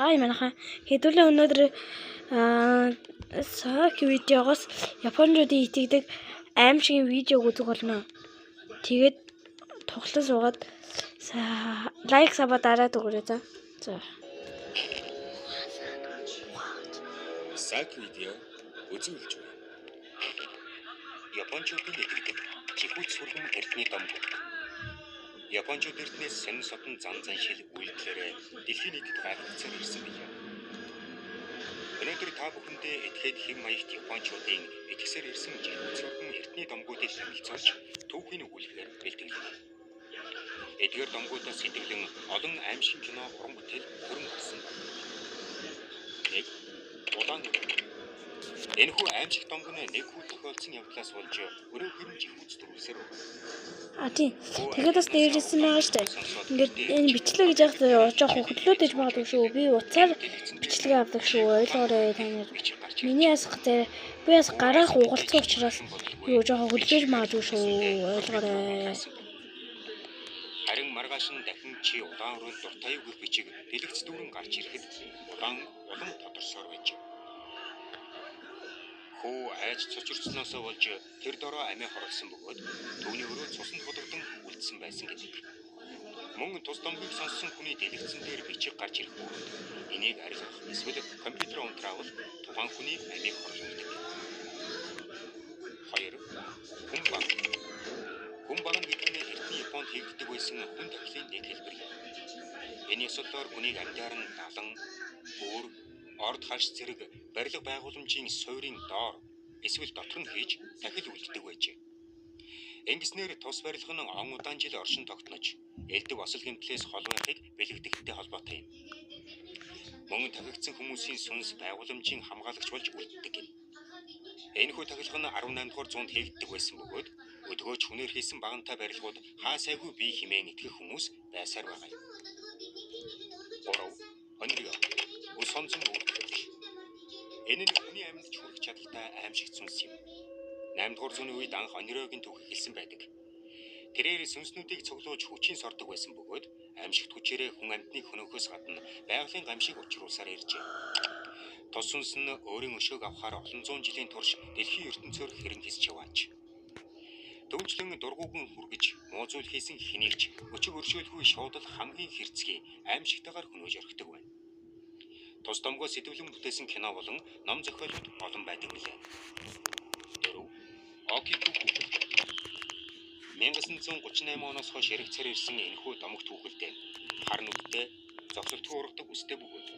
Хай манайхаа. Хэдүүлээ өнөөдөр Саки видеогоос японочдын итгэдэг аймшгийн видеог үзэх болно. Тэгээд тоглон суугаад like sub аа дараад өгөөрэй за. За. Саки видео үзүүлж байна. Япончуудын итгэдэг жихүүц сүргэн эрдний домгууд. Япончууд эрднээс сонин содон зан заншил үйлдэлээрээ дэлхийн нийтэд гайхагдсаар ирсэн билээ. Өнөөдөр та бүхэндээ этгээд хэв маягт япончуудын итгэсээр ирсэн жихүүц сүргэн эрдний домгуудыг танилцуулж түүхийн өгүүлэхээр бэлтгэлээ. Эдгээр домгуудаас сэтгэлэн олон аймшиг кино, уран бүтээл төрөн гарсан байна. 1. Улаан өрөө. Энэхүү аймшиг домог нь нэг хүү тохиолдсон явдлаас болж өрөө хэрэн жихүүц төрүүлсээр байна. А тийм. Тэгээд бас дээрээс нь байгаа шүү дээ. Ингээд энэ бичлэг гэж яг жоох хөдлөөд иж магадгүй шүү. Би утсаар бичлэг авдаг шүү. Ойлгоорой та нар. Миний ясах дээр би бас гараах угалцсан учраас юу жоохон хөлжөөж магадгүй шүү. Ойлгоорой. Харин маргааш нь дахин чи улаан өрөөнд дуртай юу гэх бичиг дэлгэц дүүрэн гарч ирэхэд улаан улам тодорсоор байж. Хүү айж цочирсноосоо болж тэр дороо амиа хорлосон бөгөөд түүний өрөө цуснд будагдан үлдсэн байсан гэдэг. Мөн тус домгийг сонссон хүний дэлгэцэн дээр бичиг гарч ирэх бөгөөд энийг арилгах эсвэл компьютер унтраавал тухайн хүний амийг хорлуулдаг. 2. Хүн баг. Хүн баг нь гэдэг нь эртний Японд хийгддэг байсан хүн тахилын нэг хэлбэр юм. Энэ ёслолоор хүнийг амьдаар нь далан, бүр, орд хальс зэрэг барилга байгууламжийн суурийн доор эсвэл дотор нь хийж тахил үлддэг байжээ. Ингэснээр тус барилга нь он удаан жил оршин тогтнож, элдэв осол гэмтлээс хол байхыг бэлэгдэхтэй холбоотой юм. Мөн тахигдсан хүмүүсийн сүнс байгууламжийн хамгаалагч болж үлддэг юм. Энэхүү тахилга нь 18 дугаар зуунд хийгддэг байсан бөгөөд өдгөөч хүнээр хийсэн баганатай барилгууд хаа сайгүй бий хэмээн итгэх хүмүүс байсаар байгаа юм. 3. Онрё. Ус онзон өвөртөгч. Энэ нь хүний амьд ч хүрэх чадалтай аймшигт сүнс юм. 8 дугаар зууны үед анх Онрёгийн түүх эхэлсэн байдаг. Тэрээр сүнснүүдийг цуглуулж хүчийн сордог байсан бөгөөд аймшигт хүчээрээ хүн амьтныг хөнөөхөөс гадна байгалийн гамшиг учруулсаар иржээ. Тус сүнс нь өөрийн өшөөг авахаар олон зуун жилийн турш дэлхийн ертөнцөөр хэрэн хийсч яваач. Түүнчлэн дургүйгэн хүргэж муу зүйл хийсэн хэнийг ч өчиг өршөөлгүй шууд л хамгийн хэрцгий аймшигтайгаар хөнөөж орхидог байна. Тус домгоо сэдэвлэн бүтээсэн кино болон ном зохиолууд олон байдаг билээ. 4. Окику хүүхэлд. 1938 оноос хойш яригдсаар ирсэн энэхүү домогт хүүхэлдээ хар нүдтэй, зогсолтгүй ургадаг үстэй бөгөөд